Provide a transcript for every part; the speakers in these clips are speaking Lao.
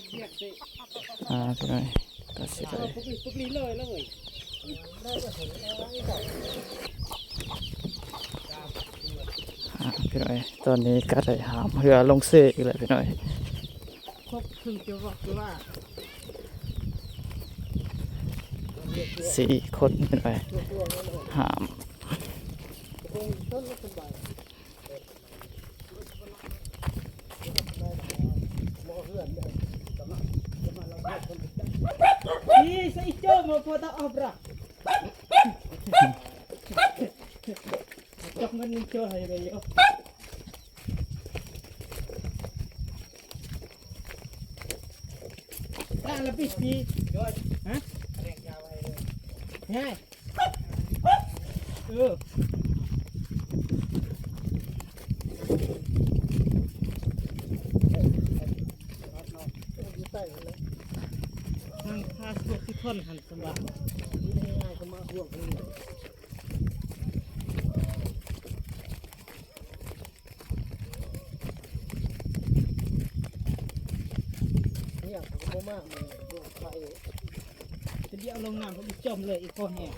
ອ່າ ພີ່ນ້ອງ ກະຊິໄດ້ ອ່າ ພີ່ນ້ອງ ຕອນນີ້ກະໄດ້ຫາມເຮືອລົງເຊອີກແລ້ວ ພີ່ນ້ອງ. ຄົບເຄິ່ງຈະວອກຄືວ່າ ສີ່ຄົນ ພີ່ນ້ອງ ຫາມ. ງ່າຍ ເອີ ນັ້ນພາສະໂຕທີ່ທ່ອນຫັ້ນສຳບາຍ ງ່າຍໆ ກໍມາຫ່ວງເພິ່ນ. ເນຍ ເຂົາກໍບໍ່ມາ ມັນບໍ່ໄປ ຈະດຽວລົງນ້ຳ ເຂົາຊິຈົມເລີຍ ອີກພໍແຮງ.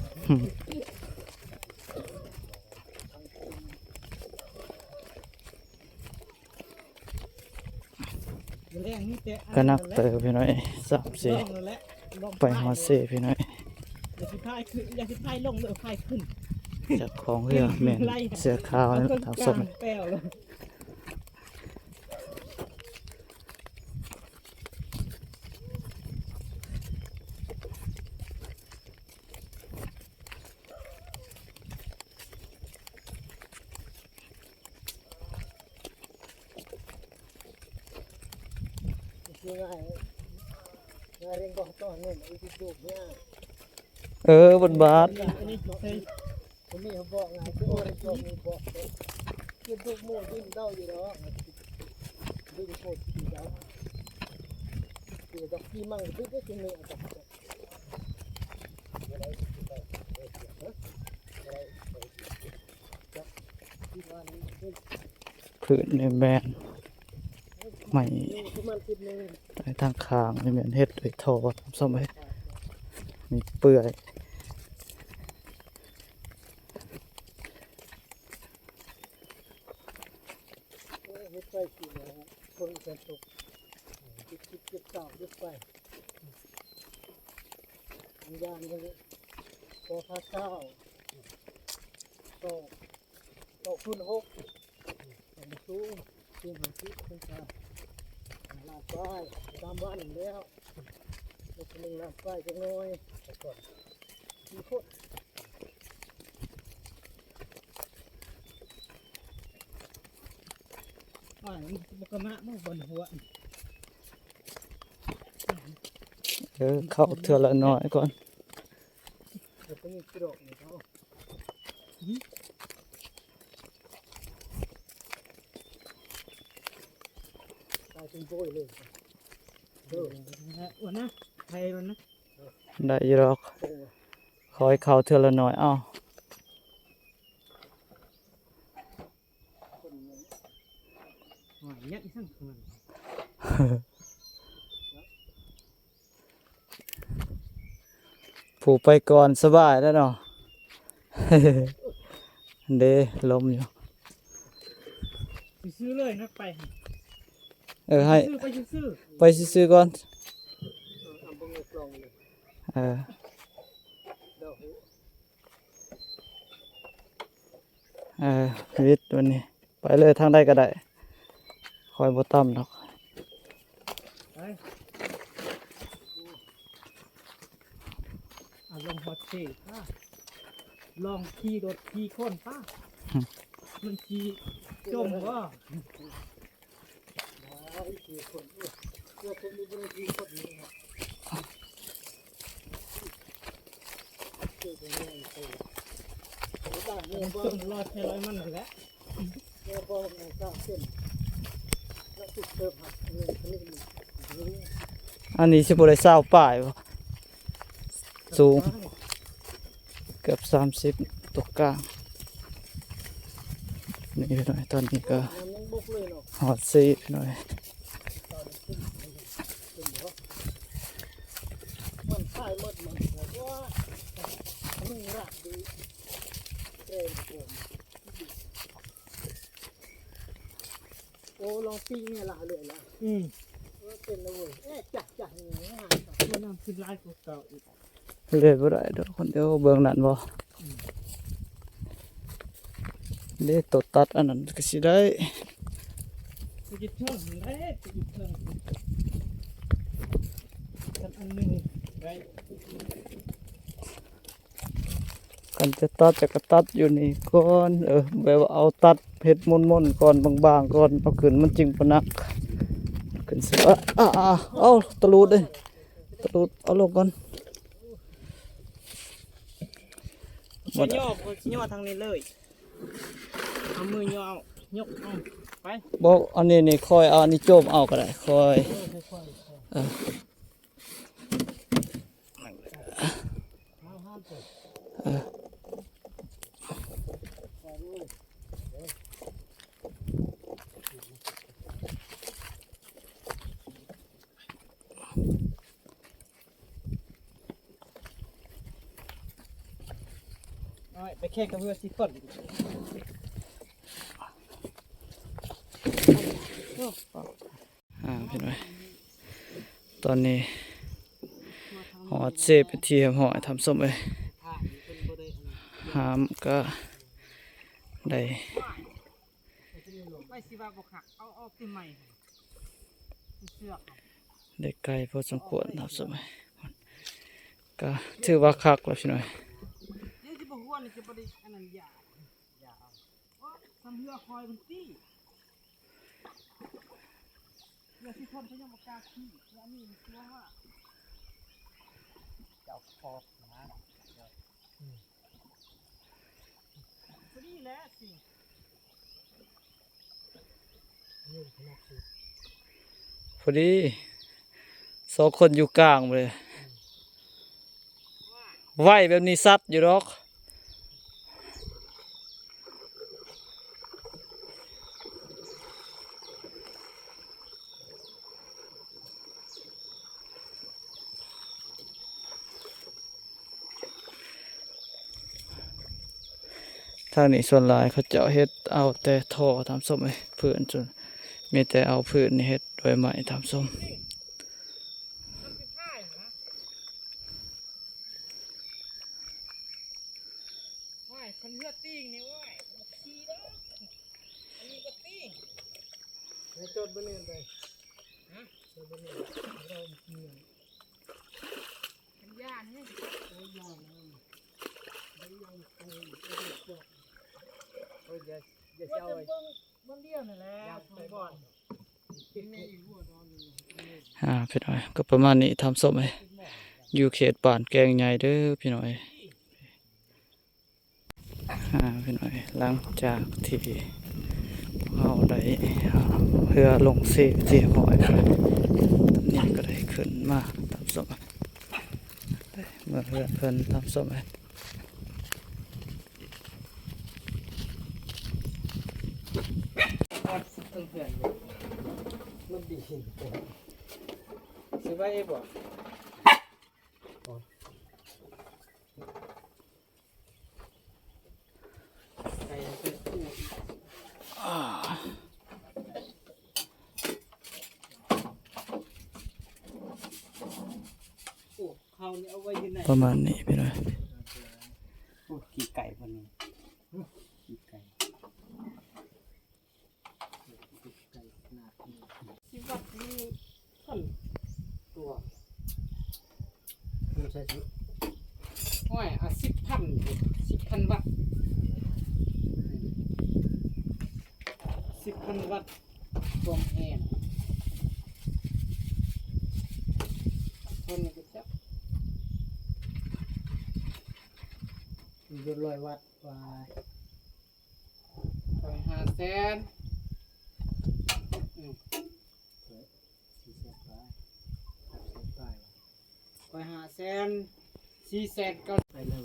ກໍໜັກເຕີບພີ່ນ້ອງ ສາມສີ່ ໄປຮອດເຊພີ່ນ້ອງ. ຢ່າຊິພາຍຂຶ້ນ ຢ່າຊິພາຍລົງເດີ ພາຍຂຶ້ນ. ເຈົ້າຂອງເຮືອແມ່ນເສື້ອຂາວນັ້ນ ທາງສົບ. ເອີ ບົດບາດ ອັນນີ້ເຮົາບອກງ່າຍ ຄືໂອ້ຍ ເຈົ້າມີບອກເດ້ ຄືລູກໝູດິນເຈົ້າຢູ່ດອກ ດິນໂພດດິນເຈົ້າ ຄືດອກກີ່ມັງຄືເດ້ ຄືເມຍເຈົ້າ. ພືດນີ້ແມ່ນໄມ້ ໃນທາງຂ້າງນີ້ແມ່ນເຮັດດ້ວຍທໍ່ ທ່ານຜູ້ຊົມເອີຍ ມີເປື່ອຍ. ເຮັດໄປກິນແລ້ວ ຝົນກໍຕົກ ເກັບກິນເກັບເຂົ້າເຮັດໄປ ອັນຢ່າງນີ້ ພໍພາເຊົ້າ ສອງ ສອງສູນຫົກ ສູງ ສູງຫ້າສິບ ສູງເກົ້າ ລ້ານປາຍ ສາມວັນແລ້ວ ເຮັດໜຶ່ງລ້ານປາຍຈັກໜ້ອຍ ແຕ່ກ່ອນ ເອີ ເຂົ້າເທື່ອລະໜ້ອຍກ່ອນ ໄດ້ຢູ່ດອກ ຄ່ອຍເຂົ້າເທື່ອລະໜ້ອຍ ເອົ້າ. ຜູ້ໄປກ່ອນສະບາຍແລ້ວເນາະ ເດ້ ລົມຢູ່ ຊື່ໆເລີຍນະ ໄປ ເອີ ໃຫ້ ຊື່ໆ ໄປຊື່ໆ ໄປຊື່ໆກ່ອນ ເອີ ເອີ ວິດວັນນີ້ ໄປເລີຍ ທາງໃດກໍໄດ້ ຂ້ອຍບໍ່ຕຳດອກ ໄປ ອາ ລົງຮອດເຊ ລອງຂີ່ລົດຂີ່ຄົນປະ ມັນຊິຈົມບໍ່? ມັນຈົມລອຍໃຜລອຍມັນຫັ້ນແຫຼະ ອັນນີ້ຊິບໍ່ໄດ້ຊາວປາຍບໍ່? ສູງເກືອບສາມສິບ ຕົກກາງ ນີ້ພີ່ນ້ອງ ຕອນນີ້ກໍຮອດເຊພີ່ນ້ອງ. ໂອ້ ລອງປີ້ງແນ່ລະ ເລີຍລະ ອືມ ເອີ ເປັນລະເວີຍ ເອີ ຈະ ຈະ ນີ້ ໂອ້ ນ້ຳຂຶ້ນຫຼາຍກວ່າເກົ່າອີກ ເລີຍບໍ່ໄດ້ດອກຄົນດຽວ ເບິ່ງນັ້ນບໍ່ ອືມ ເດ້ ໂຕຕັດອັນນັ້ນກະຊິໄດ້ ໄປຢູ່ເທິງ ໄດ້ ໄປຢູ່ເທິງ ຄັນອັນໜຶ່ງໄດ້ ຄັນຈະຕັດຈະກະຕັດຢູ່ນີ້ກ່ອນ ເອີ ແບບວ່າເອົາຕັດເຮັດມົນໆກ່ອນ ບາງໆກ່ອນ ເອົາຂຶ້ນມັນຈຶ່ງບໍ່ໜັກ ຂຶ້ນສະບາຍ ອາ ເອົາຕະຫຼຸດເດ້ ຕະຫຼຸດເອົາລົງກ່ອນ ຊິຍໍ ຊິຍໍທາງນີ້ເລີຍ ເອົາມືຍໍເອົາ ຍົກເອົາ ໄປ ບໍ່ ອັນນີ້ນີ້ ຄ່ອຍເອົາ ອັນນີ້ໂຈມເອົາກະໄດ້ ຄ່ອຍ ເອີ ຄ່ອຍໆ ເອີ. ໄປແຂ່ງກັບເຮືອຊິຄົນ ອາ ພີ່ນ້ອງ ຕອນນີ້ຮອດເຊເປັນທີ່ຮຽບຮ້ອຍ ທ່ານຜູ້ຊົມເອີຍ ຫາມກະໄດ້ ໄປຊິວ່າບໍ່ຄັກ ເອົາອອກຕິໃໝ່ ເຊືອກ ໄດ້ໄກພໍສົມຄວນ ທ່ານຜູ້ຊົມເອີຍ ກະຖືວ່າຄັກແລ້ວ ພີ່ນ້ອງ ດຽວຊິບໍ່ຮວນ ຊິບໍ່ໄດ້ອັນນັ້ນ ຢ່າ ຢ່າ ໂອ້ຍ ທຳເຮືອຄອຍມັນຕິ ເຮືອຊິຄົນເຂົາຍັງບໍ່ກ້າຂີ່ ເຮືອອັນນີ້ມັນຕົວະ ເຈົ້າຂອບນະ ອືມ ພໍດີແຫຼະຊິ ພໍດີ ສອງຄົນຢູ່ກາງເລີຍ ອືມ ໄວແບບນີ້ຊັດຢູ່ດອກ ທາງນີ້ສ່ວນຫຼາຍເຂົາເຈົ້າເຮັດເອົາແຕ່ທໍ່ ທ່ານຜູ້ຊົມເອີຍ ພື້ນ ມີແຕ່ເອົາພື້ນນີ້ເຮັດດ້ວຍໄມ້ ທ່ານຜູ້ຊົມ. ໂອ້ຍ ຄັນເຮືອຕີງນີ້ ໂອ້ຍ ບໍ່ຂີ່ເດີ ອັນນີ້ກໍຕີງ ໃຫ້ຈອດບໍ່ແມ່ນໄດ໋ ຮະ ຈອດບໍ່ແມ່ນ ເຮົາບໍ່ຂີ່ ຄັນຢ້ານນີ້ ໂອ້ຍ ຢ້ານ ໂອ້ຍ ຢ່າ ຢ່າເອົາ ເບິ່ງ ເບິ່ງດຽວນີ້ແຫຼະ ສອງບ່ອນ. ອ່າ ພີ່ນ້ອງ ກໍປະມານນີ້ ທ່ານຜູ້ຊົມເອີຍ ຢູ່ເຂດບ້ານແກ້ງໃຫຍ່ເດີ ພີ່ນ້ອງເອີຍ ອ່າ ພີ່ນ້ອງເອີຍ ຫຼັງຈາກທີ່ເຮົາໄດ້ເຮືອລົງເຊໄປຮຽບຮ້ອຍແລ້ວ ນີ້ກໍໄດ້ຂຶ້ນມາ ທ່ານຜູ້ຊົມ ເມືອເຮືອນເພິ່ນ ທ່ານຜູ້ຊົມເອີຍ. ປະມານນີ້ພີ່ນ້ອງ ໂອ້ ຂີ້ໄກ່ເພິ່ນນີ້ ຂີ້ໄກ່ ຊິວັດມີພັນຕົວ ມັນໃສ່ຊິ ໂອ້ຍ ເອົາສິບພັນ ສິບພັນວັດ ສິບພັນວັດ ຄວາມແຮງ ເພິ່ນກໍຈັບ ຢູ່ຮ້ອຍວັດ ວ່າ ຂ້ອຍຫ້າແສນ ອືມ ຂ້ອຍສີ່ແສນປາຍ ຫ້າແສນປາຍ ຂ້ອຍຫ້າແສນ ສີ່ແສນເກົ້າ ໄປເລີຍ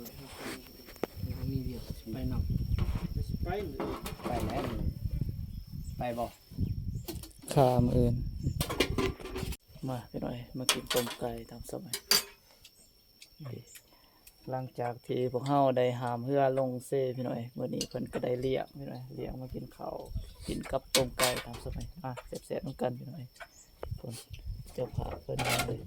ບໍ່ມີວຽກ ໄປນຳ ໄປ ໄປແລ້ວ ໄປບໍ່ ຄ່າມື້ອື່ນ ມາພີ່ນ້ອງ ມາກິນຕົ້ມໄກ່ຕາມສະບາຍ. ນີ້ ຫຼັງຈາກທີ່ພວກເຮົາໄດ້ຫາມເຮືອລົງເຊພີ່ນ້ອງເອີຍ ມື້ນີ້ເພິ່ນກໍໄດ້ລ້ຽງພີ່ນ້ອງເອີຍ ລ້ຽງມາກິນເຂົ້າ ກິນກັບຕົ້ມໄກ່ຕາມສະໄໝ ມາແຊບໆນຳກັນພີ່ນ້ອງເອີຍ ເຈົ້າພາບເພິ່ນເລີຍ.